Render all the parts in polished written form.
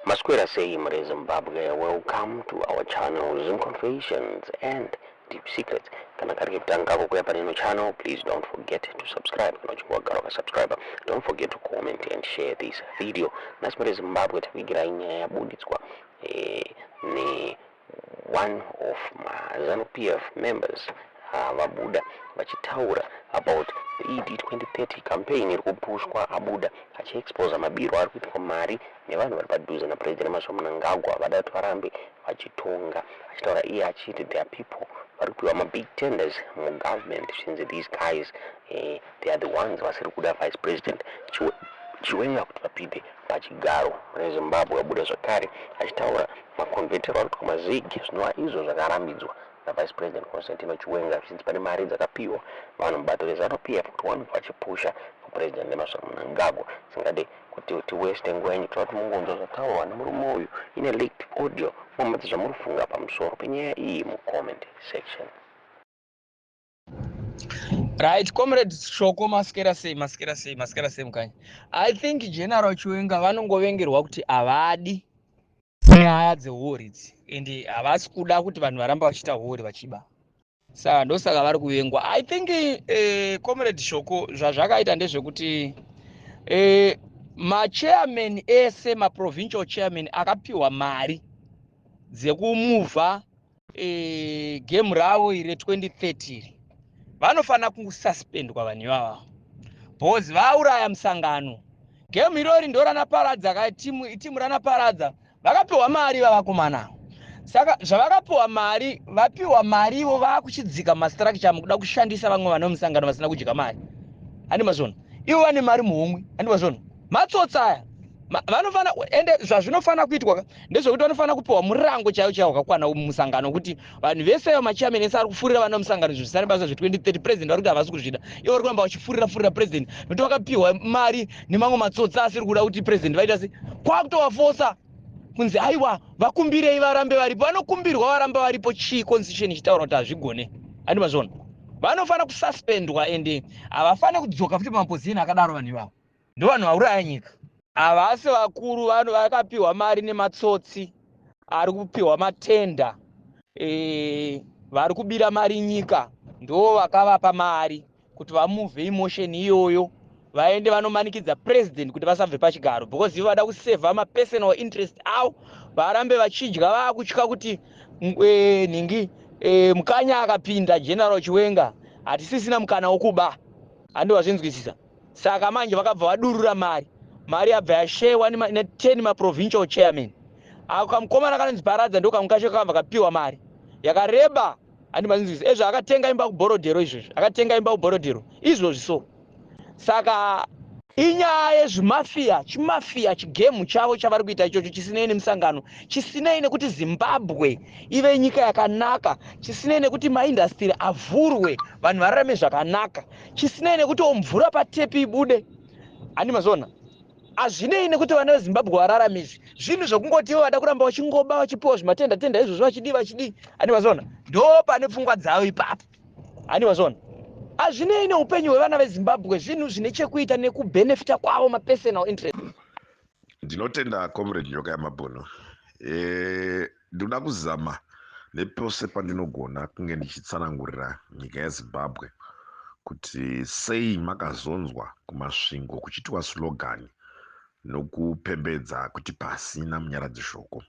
Maswera sei muri Zimbabwe, welcome to our channel, Zim Confessions and Deep Secrets. Kana kari kekutanga kukuya paneno channel, please don't forget to subscribe. Kana uchinge wagara wakasubscribe, don't forget to comment and share this video. Nhasi muri Zimbabwe takuigirai nyaya yabuditswa ne one of maZANU PF members vabuda vachitaura about the ED 2030 campaign iri kupushwa. Abuda achiexposa mabiro ari kuitwa mari nevanhu vari padhuze naPurezidendi Emmerson Mnangagwa, vada kuti varambe vachitonga. Achitaura iye achiti there are people vari kupiwa mabig tenders mugovernment, zvinzi these guys, they are the ones vasiri kuda Vice President Chiwenga kuti vapinde pachigaro reZimbabwe. Abuda zvakare achitaura maconvertero ari kuitwa maZiG, zvinova izvo zvakarambidzwa naVice President Constantino Chiwenga, zvichinzi pane mari dzakapiwa vanhu mubato reZANU PF kuti vanhu vachipusha kuPurezidendi Emmerson Mnangagwa. Singade kuti tiwaste nguva yenyu, toda kuti mungonzwa zvataurwa nemurume uyu ine leaked audio. Mumbatsi zvamuri kufunga pamusoro penyaya iyi mucomment section. Right, Comrade Shoko, maskera sei, maskera sei, maskera sei mukanya? I think General Chiwenga vanongovengerwa kuti havadi nyaya dzehori idzi, and havasi kuda kuti vanhu varamba vachiita hori vachiba, saka ndosaka vari kuvengwa. I think, Comrade Shoko, zvazvakaita ndezvekuti machairman ese, maprovincial chairman akapiwa mari dzekumuvha game ravo iri re2030 iri, vanofanira kususpendwa vanhu ivava because vauraya musangano. Game irori ndo ranaparadza, timu ranaparadza. Vakapiwa mari vavakomana, saka zvavakapiwa mari, vapiwa mari ivo vaakuchidzika mastructure mukuda kushandisa vamwe vana vemusangano vasina kudya mari. Handi mazvona? Ivo vane mari muhomwe, handi mazvona? Matsotsi aya. Vanofana, ende zvazvinofanira kuitwa ndezvekuti vanofanira kupiwa murango chaiwo chaiwo wakakwana mumusangano, kuti vanhu vese machairman ese ari kufurira vana musangano zvisina basa zve2030. President vari kuti havasi kuzvida, ivo vari kuramba vachifurira furira president nokuti vakapiwa mari nemamwe matsotsi asiri kuda kuti president vaita se kwakutovafosa kunzi aiwa, vakumbirei varambe varipo. Vanokumbirwa varambe varipo chii? Constitution ichitaura kuti hazvigone. Handi mazvona? Vanofanira kususpendwa, ende havafaniri kudzoka futi pamaposition akadaro. Vanhu ivavo ndo vanhu vauraya nyika. Havasi vakuru, vanhu vakapiwa mari nematsotsi ari kupiwa matenda, vari kubira mari nyika, ndo vakavapa mari kuti vamuvhe emotion iyoyo, vaende vanomanikidza president kuti vasabve pachigaro, because ivo vada kusevha mapersonal interest avo, varambe vachidya. Vaakutya kuti nhingi Mukanya akapinda, General Chiwenga, hatisisina mukana wokuba. Handi vazvinzwisisa? Saka manje vakabva vadurura mari, mari yabva yashewa ne10 maprovincial chairman. Ako kamukomana kanonzi Paradza ndo kamwe kacho kakabva kapiwa mari yakareba. Handi mazinzwisisa? Ezvo akatenga imba kuBorrowdale izvozvi, akatenga imba kuBorrowdale izvozvi. So saka inyaya yezvimafia, chimafia, chigame chavo chavari kuita ichocho, chisinei nemusangano, chisinei nekuti Zimbabwe ive nyika yakanaka, chisinei nekuti maindustry avhurwe, vanhu vararame zvakanaka, chisinei nekuti mvura patap ibude. Handi mazvona? Hazvinei nekuti vana veZimbabwe vararame. Izvi zvinhu zvokungoti ivo vada kuramba vachingoba, vachipiwa zvimatenda tenda izvozvo, vachidii, vachidii. Handi mazvona? Ndo pane pfungwa dzavo ipapo. Handi mazvona? Hazvinei neupenyu hwevana veZimbabwe, zvinhu zvine chekuita nekubhenefita kwavo, mapersonal interest. Ndinotenda, Comrade Nyoka Yamabhono. Ndinoda kuzama nepose pandinogona kunge ndichitsanangurira nyika yeZimbabwe kuti sei makazonzwa kuMasvingo kuchiitwa slogan nokupembedza kuti pasina Munyaradzi Shoko.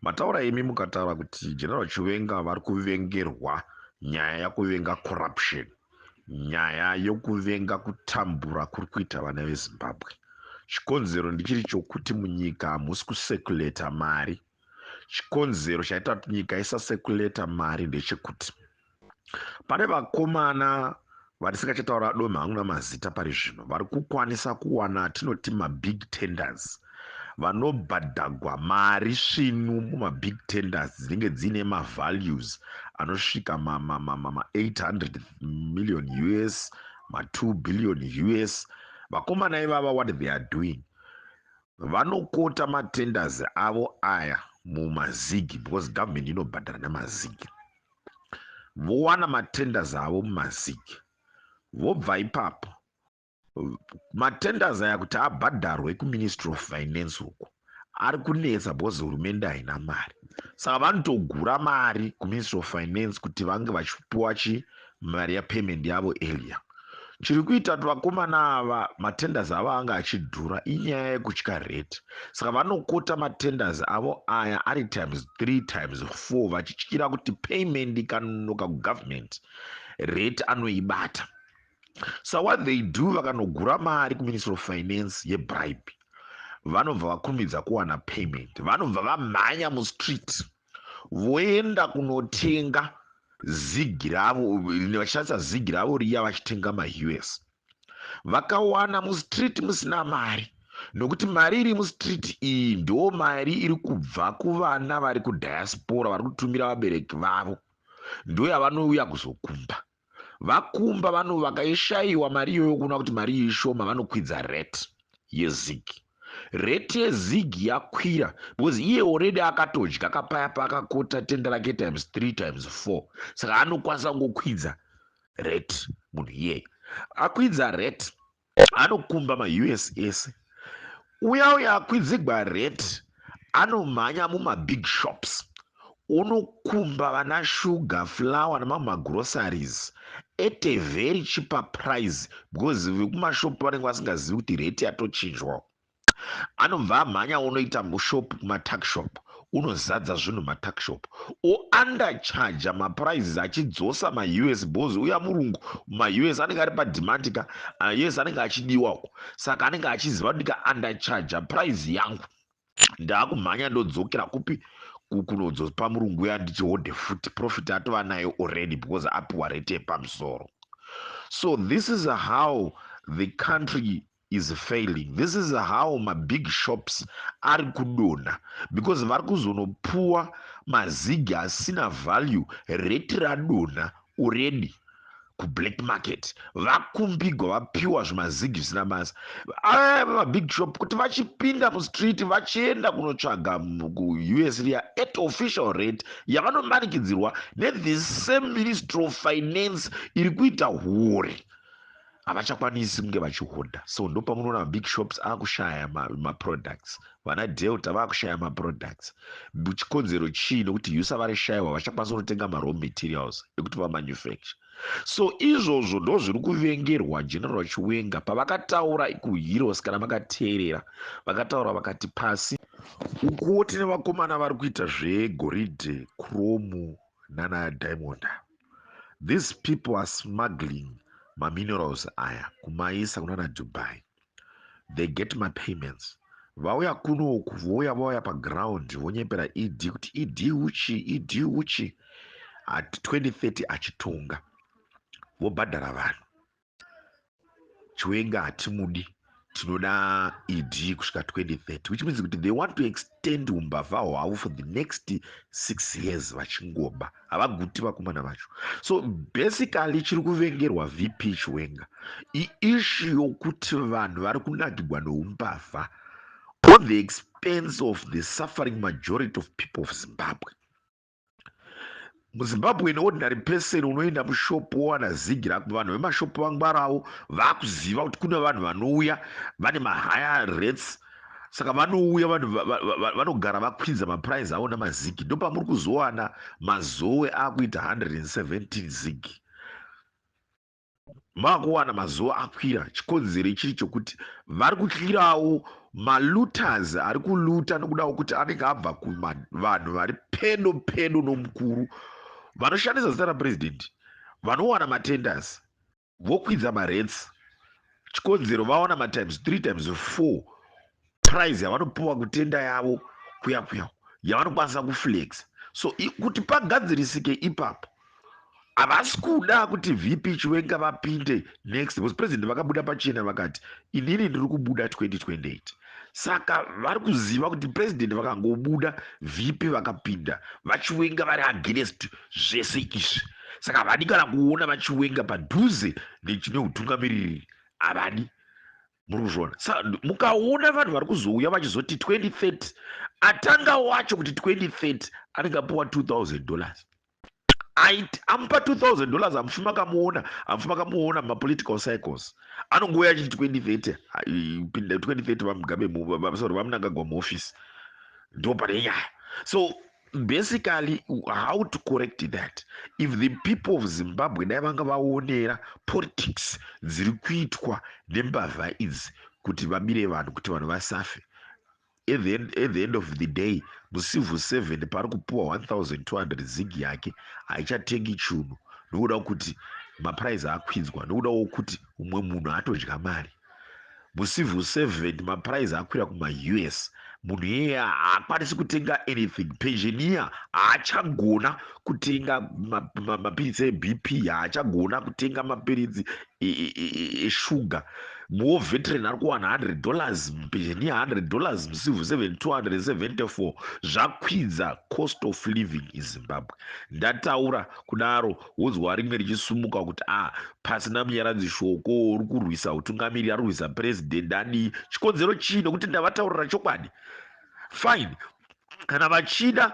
Mataura imi mukataura kuti General Chiwenga vari kuvengerwa nyaya yekuvenga corruption, nyaya yokuvenga kutambura kuri kuita vana veZimbabwe. Chikonzero ndichiri chokuti munyika hamusi kucirculata mari. Chikonzero chaita kuti nyika isacirculata mari ndechekuti pane vakomana vatisingachataura dome hangu namazita pari zvino, vari kukwanisa kuwana atinoti mabig tenders, vanobhadhagwa mari svinu mumabig tenders dzinenge dziine mavalues anosvika ma800 million US, ma2 billion US. Vakomana ivava, what they are doing, vanokota matenders avo aya mumaZiG, because government inobhadhara nemaZiG. Vowana matenders avo mumaZiG, vobva ipapo. Matenders aya kuti abhadharwe kuMinistry of Finance uku ari kunetsa, because hurumende haina mari. Saka vanotogura mari kuMinistry of Finance kuti vange vachipiwa chi mari yapayment yavo earlier. Chiri kuita kuti vakomana ava matenders avo anga achidhura inyaya yekutya rate. Saka vanokota matenders avo aya ari times 3, times 4, vachityira kuti payment ikanonoka kugovernment, rate anoibata. So what they do, vakanogura mari kuMinistry of Finance yebribe, vanobva vakurumidza kuwana payment. Vanobva vamhanya mustreet, voenda kunotenga zigi ravo, vachishandisa zigi ravo riya, vachitenga maUS. Vakawana mustreet musina mari, nokuti mari iri mustreet iyi ndo mari iri kubva kuvana vari kudiaspora vari kutumira vabereki vavo, ndo yavanouya kuzokumba. Vakumba, vano vakaishayiwa mari iyoyo, kuona kuti mari iyi ishoma, vanokwidza rate yezigi. Rate yezigi yakwira because iye already akatodya kapaya paakakota tender rake times 3, times 4. Saka anokwanisa kungokwidza rate. Munhu iyeye akwidza rate, anokumba maUS ese. Uya uya akwidzigwa rate anomhanya mumabig shops, unokumba vana shuga, flour nemamwe magroceries at a very cheaper price, because vekumashopu vanenge vasingazivi kuti rate yatochinjwa. Anobva amhanya, unoita mushop, kumatuckshop, unozadza zvinhu matuckshop, oundercharge maprices, achidzosa maUS, because uya murungu maUS anenge ari pademand ka, US anenge achidiwako. Saka anenge achiziva kuti ndika undercharge price yangu, ndaakumhanya ndodzokera kupi? Kunodzopa murungu uya ndichihodhe futi. Profit atova nayo already because apiwa rate yepamusoro. So this is how the country is failing. This is how mabig shops ari kudonha, because vari kuzonopuwa mazigi asina value. Rate radonha already kublack market, vakumbigwa, vapiwa zvimazigi zvisina basa. Aya mabig shop, kuti vachipinda mustreet vachienda kunotsvaga kuUS riya at official rate yavanomanikidzirwa nethe same Ministry of Finance iri kuita huori, havachakwanisi kunge vachihodha. So ndopamunoona mabig shops akushaya maproducts, vana Delta vaakushaya maproducts. Chikonzero chii? Nokuti USA varishayiwa, vachakwanisa kunotenga maraw materials ekuti vamanufacture. So izvozvo ndo zviri kuvengerwa General Chiwenga. Pavakataura kuHeroes, kana makateerera, vakataura vakati pasi ukuwo tine vakomana vari kuita zvegoridhe, chrome nana diamond. These people are smuggling maminerals aya kumaisa kunana Dubai. They get mapayments, vauya kunoku, vouya, vauya paground, vonyepera ED kuti ED uchi, ED uchi at 2030 achitonga, vobhadhara vanhu. Chiwenga hatimudi, tinoda ED kusvika 2030, which means kuti they want to extend umbavha hwavo for the next 6 years vachingoba. Havaguti vakomana vacho. So basically chiri kuvengerwa VP Chiwenga iissue yokuti vanhu vari kunakigwa neumbavha on the expense of the suffering majority of people of Zimbabwe. MuZimbabwe, neordinary person unoenda mushopu, wowana zigi rako. Vanhu vemashopu vangwarawo, vakuziva kuti kune vanhu vanouya vane mahigher rates. Saka vanouya vanhu vanogara vakwidza maprice avo namazigi. Ndopamuri kuzowana Mazowe akuita 117 zigi, makuwana mazuva akwira. Chikonzero chiri chokuti vari kutyirawo malooters ari kuloota, nokudawo kuti anenge abva kuvanhu vari pedo pedo nomukuru, vanoshandisa zita rapurezidendi, vanowana matenders, vokwidza marates. Chikonzero, vawana matimes 3, times 4 price yavanopiwa kutender yavo kuya kuya yavanokwanisa kuflex. So kuti pagadzirisike ipapo, havasi kuda kuti VP Chiwenga vapinde next, because president vakabuda pachena vakati, "Inini ndiri kubuda 2028." Saka vari kuziva kuti president vakangobuda, VP vakapinda, vaChiwenga vari against zvese izvi. Saka havadi kana kuona vaChiwenga padhuze neutungamiriri, havadi. Muri kuzviona? Sa mukaona vanhu vari kuzouya vachizoti 2030, atanga wacho kuti 2030 anenge apiwa $2000. Aiti amupa $2000, hamufi makamuona, hamufi makamuona mumapolitical cycles. Anongouya achiti 2030, 2030, VaMugabe, sorry, VaMnangagwa muofisi, ndo pane nyaya. So basically, how to correct that? If the people of Zimbabwe dai vanga vaonera politics dziri kuitwa nembavha idzi kuti vabire vanhu, kuti vanhu vasafe, at the end of the day, mucivil servant pari kupuwa 1200 ZiG yake haichatengi chunhu, nokuda kuti maprice akwidzwa, nokudawo kuti umwe munhu atodya mari. Mucivil servant maprice akwira kumaUS, munhu iyeye haakwanisi kutenga anything. Pensioner haachagona kutenga mapiritsi eBP, haachagona kutenga mapiritsi eshuga. Muwar veteran ari kuwana $100, mupensioner $100, mucivil servant 274. Zvakwidza cost of living in Zimbabwe. Ndataura kudaro, wonzwa rimwe richisumuka kuti a ah, pasina Munyaradzi Shoko uri kurwisa utungamiri, ari kurwisa president. Adii? Chikonzero chii? Nokuti ndavataurira chokwadi. Fine, kana vachida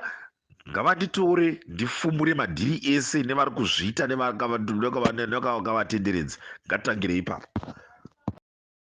ngavanditore ndifumure madhiri ese nevari kuzviita nevakavatenderedza. Ngatangire ipapo.